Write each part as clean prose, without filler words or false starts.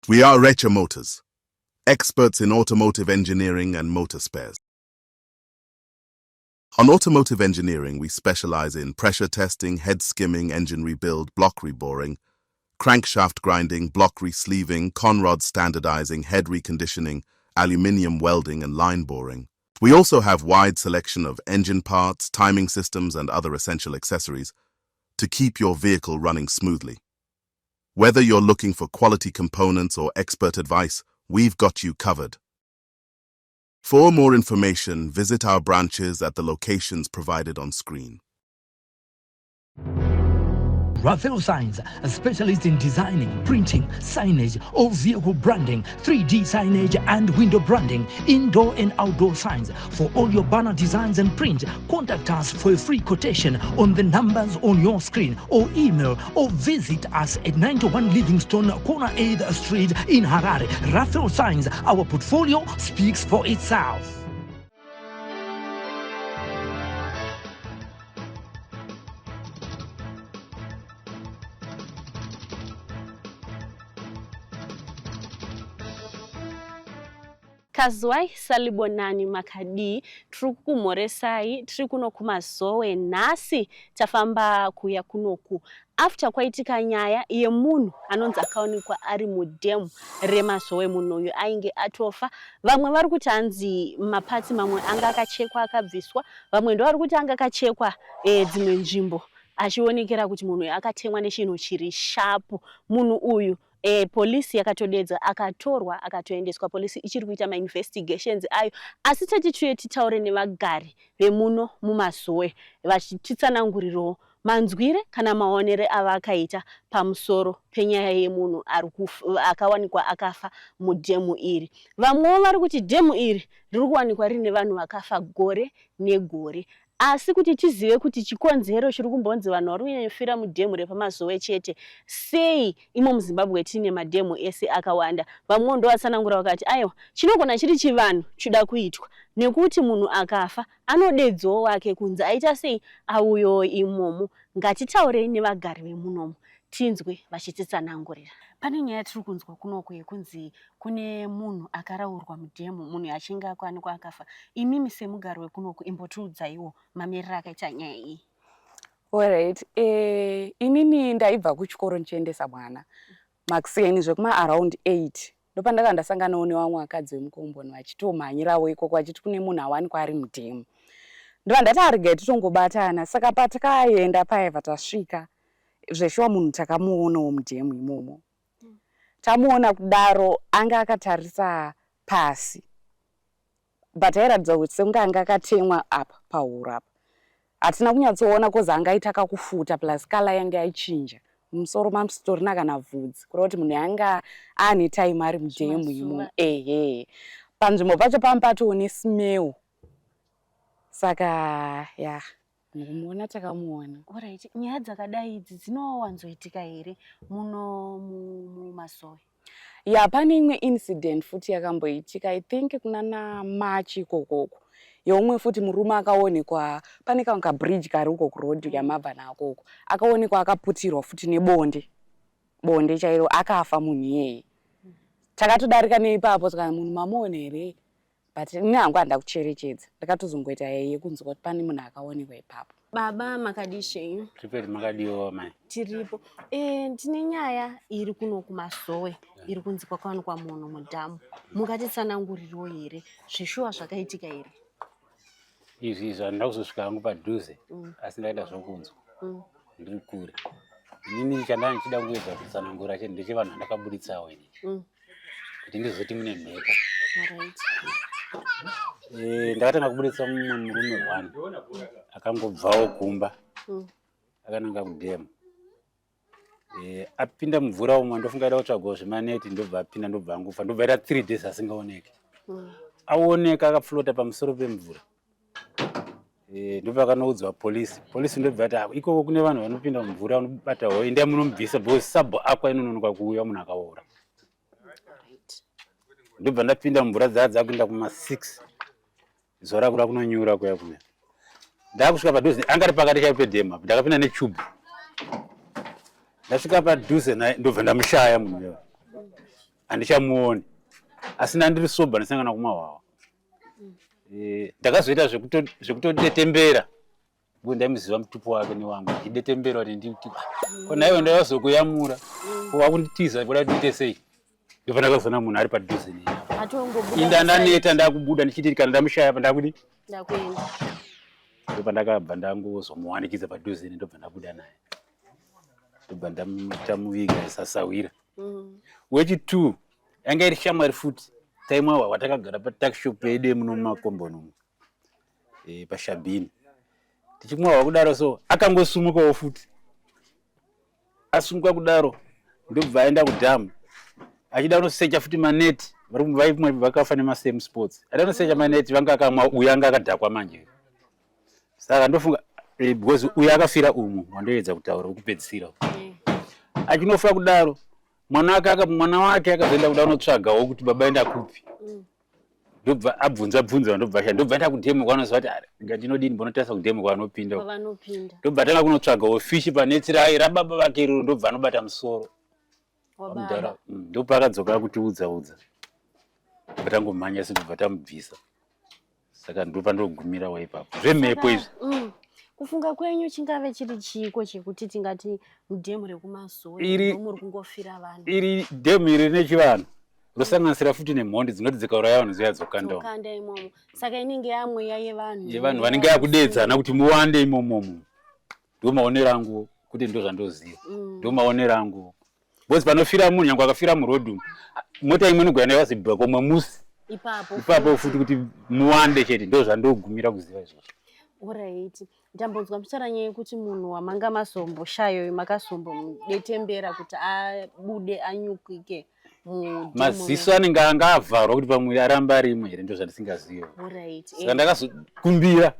We are Recha Motors, experts in automotive engineering and motor spares. On automotive engineering, we specialize in pressure testing, head skimming, engine rebuild, block reboring, crankshaft grinding, block resleeving, conrod standardizing, head reconditioning, aluminium welding, and line boring. We also have wide selection of engine parts, timing systems, and other essential accessories to keep your vehicle running smoothly. Whether you're looking for quality components or expert advice, we've got you covered. For more information, visit our branches at the locations provided on screen. Raphael Signs, a specialist in designing, printing, signage, all vehicle branding, 3D signage and window branding, indoor and outdoor signs. For all your banner designs and print, contact us for a free quotation on the numbers on your screen or email or visit us at 91 Livingstone, corner 8th Street in Harare. Raphael Signs, our portfolio speaks for itself. Kazwai salibonani makadii tiri kukumhoresai tiri kuno kumazowe nhasi tafamba kuya kunoku after kwaitika nyaya yemunhu anonzi akaonekwa ari mudhemu remazowe munhu uyu ainge atofa vamwe vari kuti hanzi mapatsi mamwe anga akachekwa akabviswa vamwe ndo vari kuti anga akachekwa e, dzimwe nzvimbo achionekera kuti munhu uyu akatemwa nechinhu chiri shapu munhu uyu E, polisi yakatodedza akatorwa akatoendeswa polisi ichiri kuita mainvestigations ayo asi tati tiuye titaure nevagari vemuno mumazowe vachititsanangurirawo manzwire kana maonere avakaita pamusoro penyaya yemunhu akawanikwa akafa mudhemu iri. Vamwewo vari kuti dhemu iri riri kuwanikwa riine vanhu vakafa gore negore. Asi kuti tizive kuti chikonzero chiri kumbonzi vanhu vari kunyanyofira mudhemu repaMazowe chete, sei imo muZimbabwe tiine madhemu ese akawanda? Vamwewo ndovatsanangura vakati aiwa, chinogona chiri chivanhu chida kuitwa nekuti munhu akafa anodedzawo wake kunzi aita sei auyowo imomo. Ngatitaurei nevagari vemunomu tinzwe vachititsanangurira. Pane nyaya yatiri kunzwa kunoku yekunzi kune munhu akaraurwa mudhemu munhu achinge akwanikwa akafa. Imimi semugari wekunoku imbotiudzaiwo mamiriro akaita nyaya iyi. Alright, eh, inini ndaibva kuchikoro ndichiendesa mwana makuseni zvekuma around 8 ndopandaka ndasanganawo nevamwe vakadzi vemukomboni vachitomhanyirawo ikoko vachiti kune munhu awanikwa ari mudhemu ndobva ndati aregai titongobatana saka patakaenda paya patasvika zveshuwa munhu takamuonawo mudhemu imomo tamuona kudaro anga akatarisa pasi but airatidza kuti sekunge anga akatemwa apa pahuro apa hatina kunyatsoona koz anga aita kakufuta plus kala yange yaichinja mumusoro mamusitorina kana vhudzi kureva kuti munhu anga aane time ari mudhemu imo ehe panzvimbo pacho pamupatowo nesmell saka ya yeah. Kumuona takamuona. Alright, nyaya dzakadai idzi dzinowanzoitika here muno muMazowe? Ya, pane imwe incident futi yakamboitika I think kuna na March ikokoko yeumwe futi murume akaonekwa pane kamwe kabridge kari uko kuroad yamabva nako uko akaonekwa akaputirwa futi nebonde bonde chairo akafa munhu iyeye takatodarika neipapo saka munhu mamuona here but ini hangu handida kucherechedza ndakatozongoita yeye kunzwa kuti pane munhu akaonekwa ipapo baba makadii zvenyu tripet makadiwo mai tiripo e, ndine nyaya iri kuno kumasowe iri kunzi kwakawanikwa munhu mudhamu mungatitsananguririwo here zveshuwa zvakaitika here izvi izvi handina kuzosvika hangu padhuze mm. asi ndaita zvokunzwa mm. ndiri kure inini chandanga ndichida kuedza kutsanangura chete ndechevanhu vandakaburitsawo ini mm. kuti ndizoti mune mhepo eh, ndakatanga kuburitsa mumwe murume one akangobvawo kumba mm. akananga kudhemu eh, apinda mumvura umwe ndofunga aida kutsvagawo zvemaneti ndobva apinda ndobva angofa ndobva aita three days asingaoneki mm. aoneka akaflota pamusoro pemvura Eh, ndopakanoudzwa polisi polisi ndobva yati ah, ikoko kune vanhu vanopinda mumvura vanobata hove endai munomubvisa because sabho akwa inononoka kuuya munhu akaora ndobva ndapinda mumvura dzaa dzakuenda kuma six zuva rakuda kunonyura kuya kuya ndakusvika padhuze anga ari pakati chaipo pedhema ndakapinda nechubhu ndasvika padhuze naye ndobva ndamushaya munhu uya. Handichamuoni, asi ndandiri sober, ndisangana kumwa hwawa. Ndakazoita zvekutodetembera because ndaimuziva mutupo wake newangu, ndichidetembera kuti nditi ko naiwe ndaiwazokuyamura ko wakunditiza kuda kuti ndiite sei. Ndopandakazoona munhu ari padhuze neni. Atongobuda. Inda ndaneta, ndakubuda ndichiti kana ndamushaya pa ndakudi ndakuenda. Ndopandakabva ndangozomuwanikidza padhuze neni, ndobva ndabuda naye, ndobva ndamuviga sasawira. Wechi2 yanga iri shamwari futi, taimwa watakagara patuckshop pedu yemuno mumakomboni umu, pashabhini, tichimwawa kudaro. So akangosumukawo futi, asumuka kudaro ndobva aenda kudhamu achida kunosecha futi maneti. Vaimwe vakafa nemasame spots, ada kunosecha maneti, vanga akamwa, uyu anga akadhakwa manje. Saka ndofunga because uyu akafira umu wandoedza kutaura wekupedzisira, achinofa kudaro mwana wake akazoenda kuda kunotsvagawo kuti baba enda kupi. Ndobva abvunza bvunza, ndobva asha, ndobva enda kudhemu kwanoziva kuti "Ari, ngandinodini, mbonotarisa kudhemu kwaanopinda." Kwavanopinda. Ndobva atanga kunotsvagawo fishi paneti rababa vake iroro, ndobva anobata musoro wababa. Mudhara, ndopaakadzoka akutiudza udza, patangomhanya sindobva tamubvisa. Saka ndopandogumirawo ipapo zvemhepo izvi. Kufunga kwenyu chingave chiri chiiko chekuti tingati mudhemu rekuMazoe muri kungofira vanhu? Iri dhemu iri rine chivanhu, rosanganisira futi nemhondi dzinoti dzikauraya vanhu dziya dzokandawo. Dzokanda imomo, saka inenge yamweya yevanhu. Yevanhu vanenge yakudedzana kuti muwande imomomo. Ndo maonero angu, kuti ndo zvandoziva. Ndo maonero angu, because panofira munhu, nyange akafira murodhi umu, mota imwe inogona yakazibva komwe musi ipapo. Ipapo futi kuti muwande chete. Ndo zvandogumira kuziva izvozvo. Alright, ndambonzwa muchitaura nyaya yekuti munhu wamanga mazomboshayo makazombomudetembera kuti abude anyukike mudhemu. Maziso anenge anga avharwa kuti pamwe aramba arimo here, ndo zvandisingazivi. Saka ndakazokumbira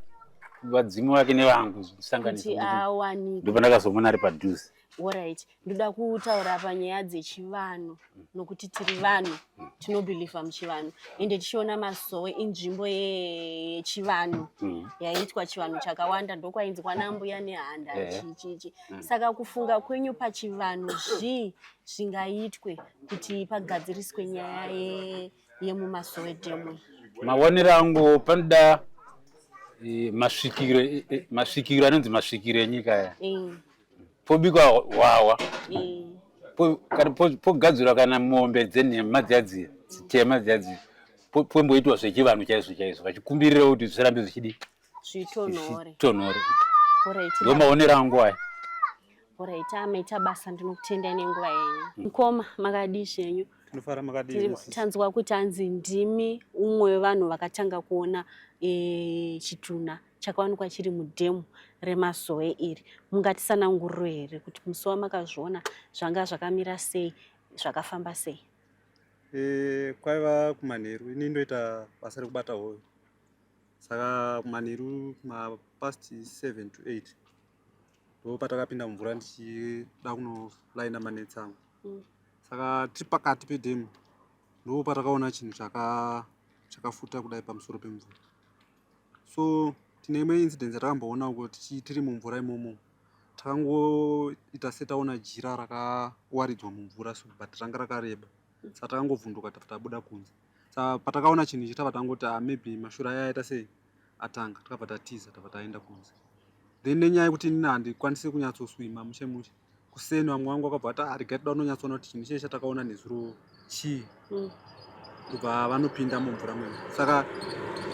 vadzimu vake nevangu kuti sanganisa awanikwe. Ndopandakazomuona ari padhuze. Alright, ndoda kutaura panyaya dzechivanhu, nokuti tiri vanhu tinobhilivha muchivanhu, ende tichiona Mazowe inzvimbo yechivanhu yaiitwa chivanhu chakawanda, ndokwainzi kwana Mbuya Nehanda, chichichi. Saka kufunga kwenyu pachivanhu, zvii zvingaitwe kuti pagadziriswe nyaya yemuMazowe dhemu? Maonero angu, panoda masvikiro, masvikiro anonzi masvikiro enyika aya. Pobikwa hwahwa, pogadzirwa kana mombe dzenhema dziya dziya, dzitema dziya dziya, pomboitwa zvechivanhu chaizvo chaizvo, vachikumbirira kuti zvirambe zvichidi zvitonhore. Zvitonhore. Alright. Ndo maonero angu aya. Alright, amaita basa, ndinokutendai nenguva yenyu. Mukoma, makadii zvenyu? Tinofara, makadii? Tanzwa kuti hanzi ndimi umwe wevanhu vakatanga kuona chitunha chakawanikwa chiri mudhemu reMazoe iri. Mungatisananguriro here kuti musi wamakazviona zvanga zvakamira sei, zvakafamba sei? Kwaiva kumanheru. Ini ndoita basa rekubata hove, saka kumanheru mapast 7 to 8 ndo patakapinda mumvura ndichida kunolaina manetsi angu. Saka tiri pakati pedhemu ndo patakaona chinhu chakafuta kudai pamusoro pemvura. So tine imwe incident yatakamboona uko tiri mumvura imomo, takangoita setaona jira rakawaridzwa mumvura so, but ranga rakareba, saka takangovhunduka, tabva tabuda kunze. Saka patakaona chinhu ichi tabva tangoti, "Ah, maybe mashura aya aita sei, atanga." Takabva tatiza, tabva taenda kunze. Then nenyaya yekuti inini handikwanisi kunyatsoswima mushe mushe, kuseni vamwe vangu vakabva vati, "Ah, regai toda kunonyatsoona kuti chinhu chee chatakaona nezuro chii." Ndobva vanopinda mumvura mwene. Saka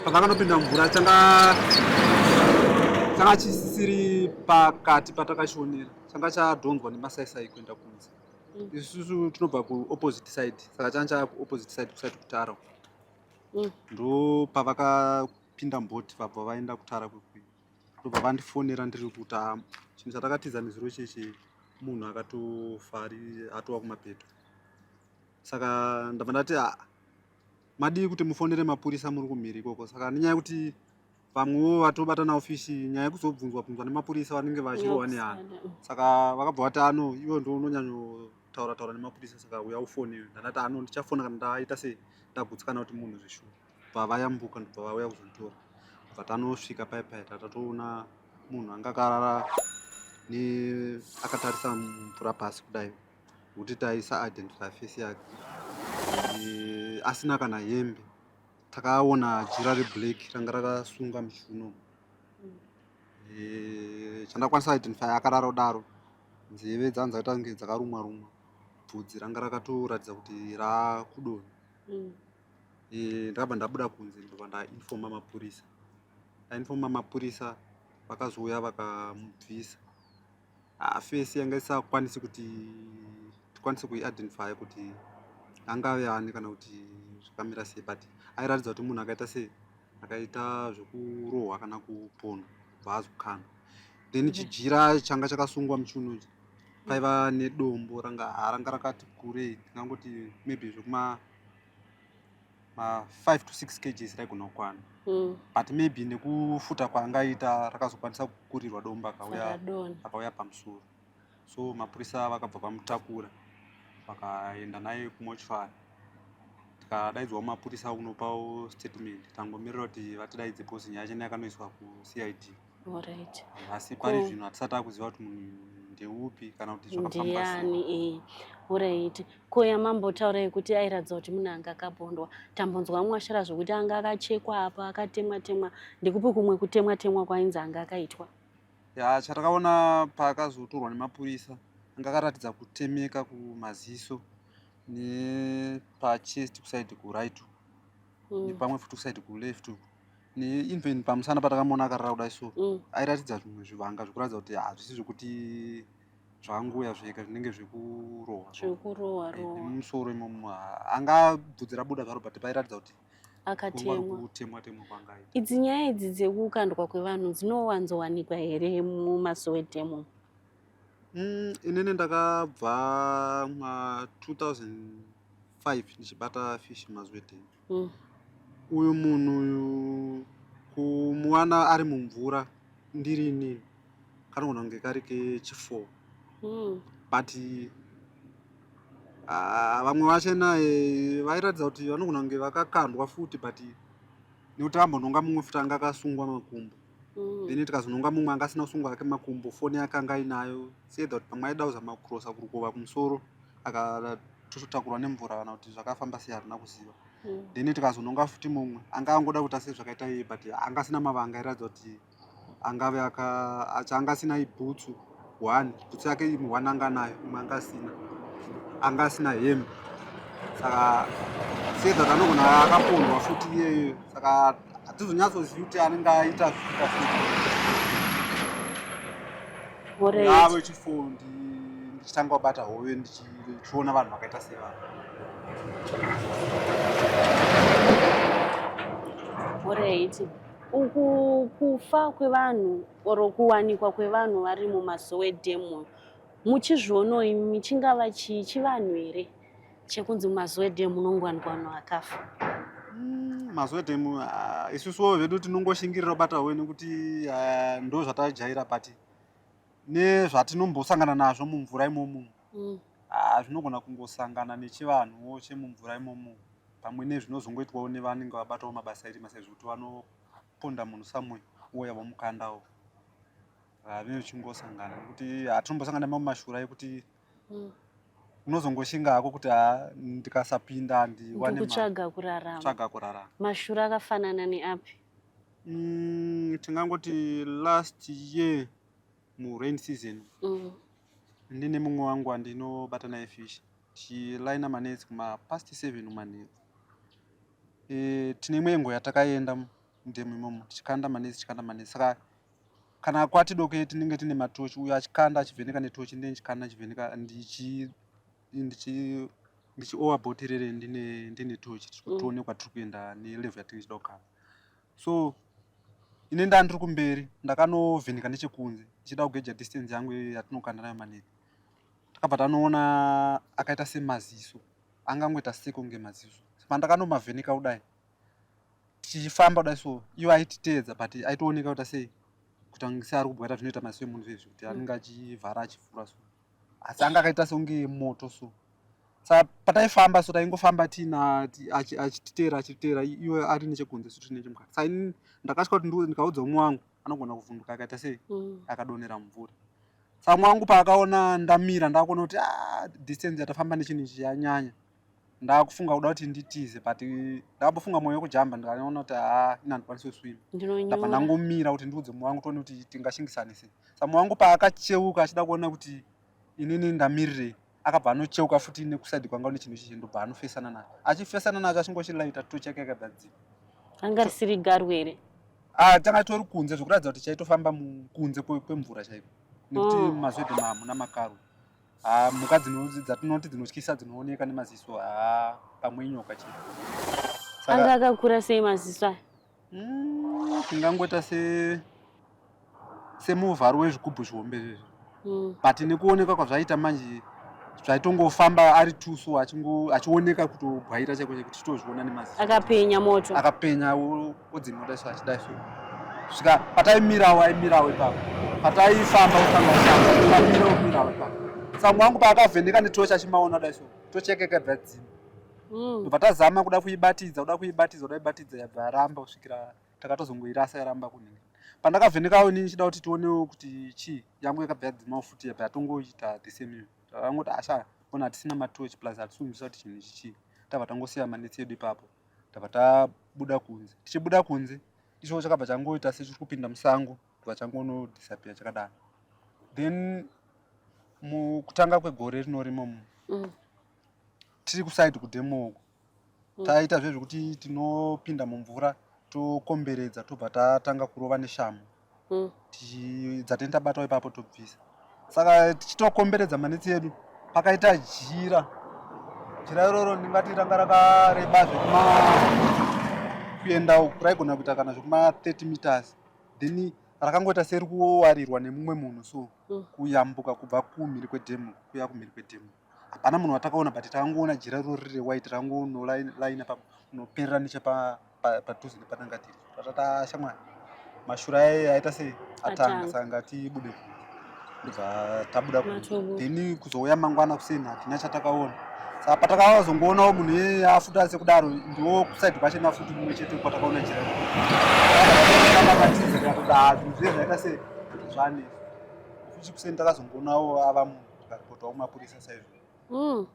pavakanopinda mumvura, changa chisisiri pakati patakachionera, changa chadhonzwa nemasaisai kuenda kunze. Isusu tinobva kuopposite side, saka changa chakuopposite side, kusati kutara. Ndo pavakapinda mboti, vabva vaenda kutara kwekui, ndobva vandifonera ndiri kuti, "Ah, chinhu chatakatiza nezuro cheche, munhu akatofa, ari atova kumapeto." Saka ndabva ndati, "Ah, madii kuti mufonere mapurisa muri kumhiri ikoko?" Saka nenyaya yekuti vamwewo vatobata nawo fishi, nyaya yekuzobvunzwa bvunzwa nemapurisa, vanenge vachirohwa nehana. Saka vakabva vati, "Ano iwe ndo unonyanyotaura taura nemapurisa, saka uya ufone." Ndandati, "Ano ndichafona kana ndaita sei, ndagutsikana kuti munhu zveshuwa." Bva vayambuka, ndobva vauya kuzonditora, bva tanosvika pai pai tatatoona munhu anga akarara akatarisa mvura pasi kudai. Nokuti taisa identify face yake e, asina kana hembe. Takaona jira reblack ranga rakasunga muchiuno. E, chandakwanisa identify akarara kudaro, nzeve dzangu dzakaita kunge dzakarumwa rumwa, bvudzi ranga rakatoratidza kuti rakudonha. E, ndakabva ndabuda kunze ndobva ndainfoma mapurisa. Ndainfoma mapurisa, vakazouya vakamubvisa. Face yanga isakwanisi kuti tikwanise kuiidentify kuti angave ani kana kuti zvakamira sei, but airatidza kuti munhu akaita sei, akaita zvekurohwa kana kupondwa bva azokanda. Then chijira changa chakasungwa muchiuno ichi, paiva nedombo ranga rakati kurei, ndingangoti maybe zvekuma ma 5 to 6 kgs raigona kukwana. But maybe nekufuta kwaangaita rakazokwanisa kukurirwa dombo, akauya Akadonha. Akauya pamusoro. So mapurisa vakabva vamutakura vakaenda naye kumochari. Tikadaidzwawo mapurisa kunopawo statement. Tangomirira kuti vatidaidze because nyaya chene yakanoiswa kuCID. Asi pari zvino hatisati takuziva kuti munhu ndeupi kana kuti zvakafamba sei. Ndiani? Alright. Ko yamambotaura yekuti airatidza kuti munhu anga akapondwa, tambonzwa mwashara zvokuti anga akachekwa apa, akatemwa temwa. Ndekupi kumwe kutemwa temwa kwainzi anga akaitwa? Ya, chatakaona paakazotorwa nemapurisa, anga akaratidza kutemeka kumaziso nepachest kuside kuright, nepamwe futi kuside kuleft uku, neeven pamusana patakamuona akarara kudai so, airatidza zvimwe zvivanga zvekuratidza kuti hazvisi zvekuti zvakangouya zvega, zvinenge zvekurohwa. Zvekurohwa rohwa. Nemumusoro imomo anga bvudzi rabuda zvaro, but pairatidza kuti Akatemwa. Kutemwa temwa kwangaita. Idzi nyaya idzi dzekukandwa kwevanhu dzinowanzowanikwa here muMazowe Dam? Inini ndakabva ma 2005 ndichibata fish Mazowe Dam. Uyu munhu uyu kumuwana ari mumvura ndiri inini kanogona kunge kari kechi4. But vamwe vachena vairatidza kuti vanogona kunge vakakandwa futi, but nekuti ambononga mumwe futi anga akasungwa makumbo. Then tikazononga mumwe anga asina kusungwa ake makumbo, foni yake anga ainayo, seedha kuti pamwe aida kuzama kucrossa kurukova kumusoro, akatotakurwa nemvura kana kuti zvakafamba sei hatina kuziva. Then tikazononga futi mumwe anga angoda kuita sezvakaita iye, but anga asina mavanga airatidza kuti angave anga asina ibhutsu one, bhutsu yake imwe one anga anayo, imwe anga asina hembe. Saka seedha kuti anogona akapondwa futi iyeyo, saka hatizonyatsozivi kuti anenge aita zvikuita futi. Avo chifour ndichitanga kubata hove ndichiona vanhu vakaita sevanhu. Alright. Uku kufa kwevanhu or kuwanikwa kwevanhu vari muMazowe Dam, muchizvionawo imi, chingava chii? Chivanhu here chekunzi muMazowe Dam munongowanikwa vanhu vakafa? Mazowe Dam, isusuwo zvedu tinongoshingirira kubata hove nekuti ndo zvatajaira, but nezvatinombosangana nazvo mumvura imomo, zvinogona kungosangana nechivanhuwo chemumvura imomo, pamwe nezvinozongoitwawo nevanenge vabatawo mabasa erima, sezvo kuti vanoponda munhu somewhere ouya vomukandawo. Zvinenge zvichingosangana nekuti hatinombosangana nemamwe mashura ekuti unozongoshinga hako kuti ha, ndikasapinda handiwane. Ndikutsvaga kurarama. Kutsvaga kurarama. Mashura akafanana neapi? Tingangoti last year murain season, ndine mumwe wangu wandinobata naye fish, tichilaina manets kuma past 7 kumanheru. Tine imwe yengo yatakaenda mudhemu imomo tichikanda manets, tichikanda manets. Saka kana kwati doke tinenge tine matochi, uyo achikanda achivheneka netochi, ndine ndichikanda ndichivheneka, ndichiowa bhoti rere ndine tochi kuti tione kwatiri kuenda nelevel yatinenge tichida kukanda. So ine ndaa ndiri kumberi, ndakanovheneka nechekunze ndichida kugeja distance yangu yatinokanda nayo maneti. Takabva tanoona akaita semaziso, angangoita sekunge maziso. Pandakanomavheneka kudai, tichifamba kudai so, iwo aititeedza, but aitooneka kuita sei, kuita kunge seari kubwata zvinoita maziso emunhu zvezvi, kuti anenge achivhara achivhura so, asi anga akaita sekunge moto so. Saka pataifamba so, taingofamba tiina achititeera, achititeera, iwe ari nechekunze, isu tiri nechemukati. Saka ini ndakatya kuti ndikaudza umwe wangu anogona kuvhunduka akaita sei, akadonhera mumvura. Saka mwangu paakaona ndamira ndakuona kuti ah, distance yatafamba nechinhu ichi yanyanya, ndakufunga kuda kuti nditize, but ndakambofunga mwoyo wekujamba ndikaona kuti haa ini handikwanisi kuswima, ndabva ndangomira kuti ndiudze mwoyo wangu tione kuti tingashingisane sei. Saka mwoyo wangu paakacheuka achida kuona kuti inini ndamirirei, akabva anocheuka futi nekusaidi kwanga nechinhu ichi, ndobva anofesana nacho, achifesana nacho achingochilaita tochi yake yakabva dzima. Anga risiri garwe here? Ah, tanga tori kunze zvekuratidza kuti chaitofamba kunze kwemvura chaiko, nekuti mumazoedhe hamuna makaro. Ah, mhuka dzatinoti dzinotyisa dzinooneka nemaziso, haa pamwe inyoka chete. Anga akakura sei maziso aya? Tingangoita semuvharo wezvigubhu zvihombe zvezvi, but nekuoneka kwazvaita manje zvaitongofamba ari tuso achioneka kutobwaira chaiko chaiko tichitozviona nemaziso. Akapenya moto, akapenya odzimota so achidai so svika pataimirawo aimirawo ipapo, pataifamba otanga kufamba amira omirawo ipapo. Saka mwangu paakavheneka netochi achimaona dai so, tochi yake yakabva yadzima. Ndobva tazama kuda kuibatidza, kuda kuibatidza, kuda kuibatidza, yabva yaramba kusvikira takatozongoirasa yaramba kunhingi. Pandakavhenekawo inini ndichida kuti tionewo kuti chii, yangu yakabva yadzimawo futi, yabva yatongoita the same iyo. Takangoti asha ona hatisina matochi plus hatisi kunzwisisa kuti chinhu ichi chii, tabva tangosiya manetsi edu ipapo, tabva tabuda kunze. Tichibuda kunze icho chakabva changoita sechiri kupinda musango, ndobva changonodisappear chakadaro. Then mukutanga kwegore rino rimomo tiri kusaidi kudhemo uko, taita zvezvekuti tinopinda mumvura tokomberedza, tobva tatanga kurova neshamu dzatini tabatwa ipapo tobvisa. Saka tichitokomberedza manetsi edu pakaita jira, jira iroro ndingati ranga rakareba zvekuma kuenda uku raigona kuita kana zvekuma 30 meters, then rakangoita seri kuwarirwa nemumwe munhu so kuyambuka kubva kumhiri kwedhemu kuya kumhiri kwedhemu. Hapana munhu watakaona, but takangoona jira iroro riri white rangonolaina kunoperera nechepadhuze nepatanga tiri. Tatata shamwari, mashura aye aita sei atanga, saka ngatibude kunze. Ndobva tabuda kunze, then kuzouya mangwana kuseni hatina chatakaona. Saka patakazongoonawo munhu iyeye afuta sekudaro, ndiwo kusaidi kwachena futi mumwe chete kwatakaona jira iro. Zvinhu zviye zvaita sei zvanetsa futi kuseni takazongoonawo ava munhu, tikaripotawo kumapurisa saizvo.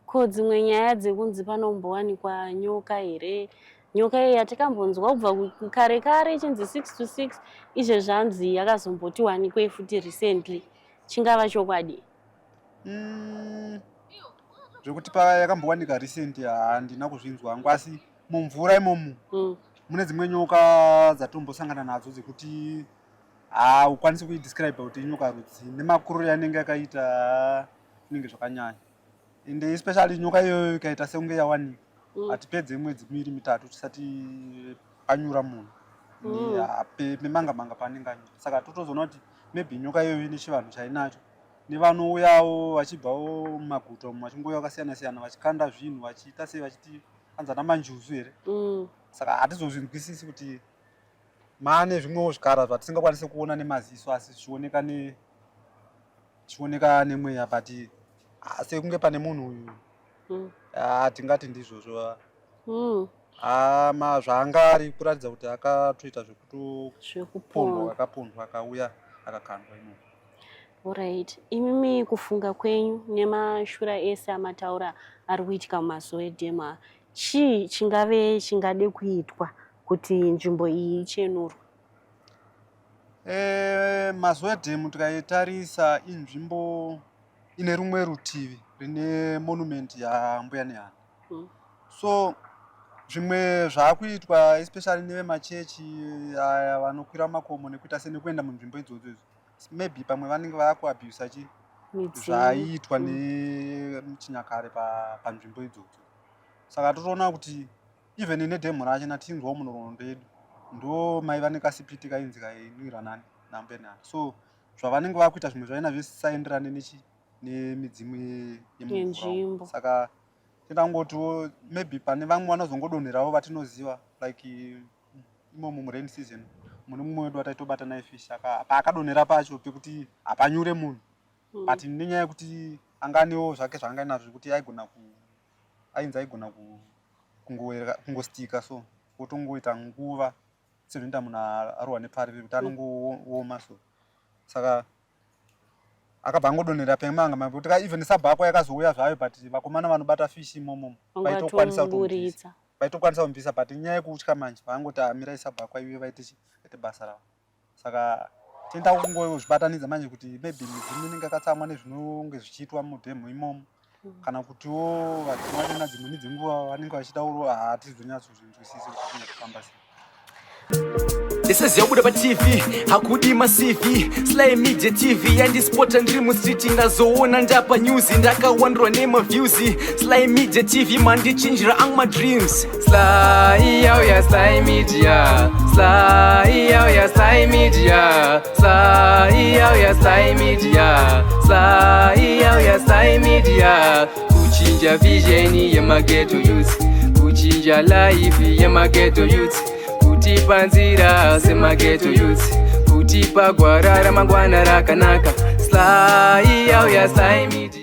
Ko dzimwe nyaya dzekunzi panombowanikwa nyoka here? Nyoka iyi yatakambonzwa kubva kare kare ichinzi 6 to 6, izvezvi zvanzi yakazomboti wanikwe futi recently, chingava chokwadi? Zvekuti yakambowanika recent handina kuzvinzwa hangu, asi mumvura imomo mune dzimwe nyoka dzatombosangana nadzo dzekuti haukwanisi kuidescribe kuti inyoka rudzi, nemakuriro yanenge yakaita inenge zvakanyanya. Ende especially nyoka iyoyo ikaita sekunge yawanika, hatipedze mwedzi miiri mitatu tisati panyura munhu pemanga manga paanenge anyura. Saka totozoona kuti maybe nyoka iyoyo ine chivanhu chainacho, nevanouyawo vachibvawo mumaguta umu vachingouya vakasiyana siyana vachikanda zvinhu vachiita sei vachiti anzi ana manjuzu here. Saka hatizozvinzwisisi kuti maane zvimwewo zvikara zvatisingakwanisi kuona nemaziso asi zvichioneka zvichioneka nemweya, but sekunge pane munhu uyu tingati ndizvozvo. Zvaanga ari kuratidza kuti akatoita zvekutopondwa, akapondwa akauya akakandwa imomo. Alright, imimi kufunga kwenyu nemashura ese amataura ari kuitika mumazuva edhema, chii chingave chingade kuitwa kuti nzvimbo iyi ichenurwe? Mazuva edhemu tikaitarisa inzvimbo ine rumwe rutivi rine monument yaMbuya Nehanda. So zvimwe zvaakuitwa especially nevemachechi aya vanokwira makomo nekuita senekuenda munzvimbo idzodzo idzo, maybe pamwe vanenge vakuabusa chi zvaiitwa nechinyakare panzvimbo idzodzo. Saka totoona kuti even nedhemu racho natinzwawo munhoroondo yedu ndo maiva nekasipiti kainzi kainwirwa nani naMbuya Nehanda. So zvavanenge vakuita zvimwe zvaina zvisisaenderane nemidzimu yemumvura. Saka tingangotiwo maybe pane vamwe vanozongodonherawo vatinoziva, like imomo murain season mune mumwe wedu wataitobata naye fish, paakadonhera pacho pekuti hapanyure munhu, but nenyaya yekuti anga anewo zvake zvaanga inazvo zvekuti aigona ku ainzi aigona kungostika so wotongoita nguva sezvinoita munhu arohwa nepfari kuti anongooma so. Saka Akabva angodonhera pemanga makuti ka even sabhakwa yakazouya zvayo, but vakomana vanobata fish imomo vaitokwanisa kutomubvisa. Vatomuburitsa. Vaitokwanisa kumubvisa, but inyaya yekutya manje, vangoti amirai sabhakwa iwe, vaite chi vaite basa ravo. Saka tenda kungozvibatanidza manje kuti maybe midzimu inenge yakatsamwa nezvinonge zvichiitwa mudhemu imomo, kana kutiwo vadzimu vachona dzimweni dzenguva vanenge vachitaurawo, hatizonyatsozvinzwisisi kuti zvinenge kufamba sei. Ndisiziva kubuda paTV hakudi maCV. Sly Media TV yandispota ndiri mustreet, ndazoona ndapa news, ndakawandirwa nemaviews. Sly Media TV mandichinjira ang madreams. Sly yauya, Sly Media. Sly yauya, Sly Media. Sly yauya, Sly Media. Sly yauya, Sly Media. Kuchinja vision yemaghetto youth, kuchinja life yemaghetto youth, kutipa nzira semaghetto youth, kutipa gwara ramangwana rakanaka. Sly yauya, Sly Media.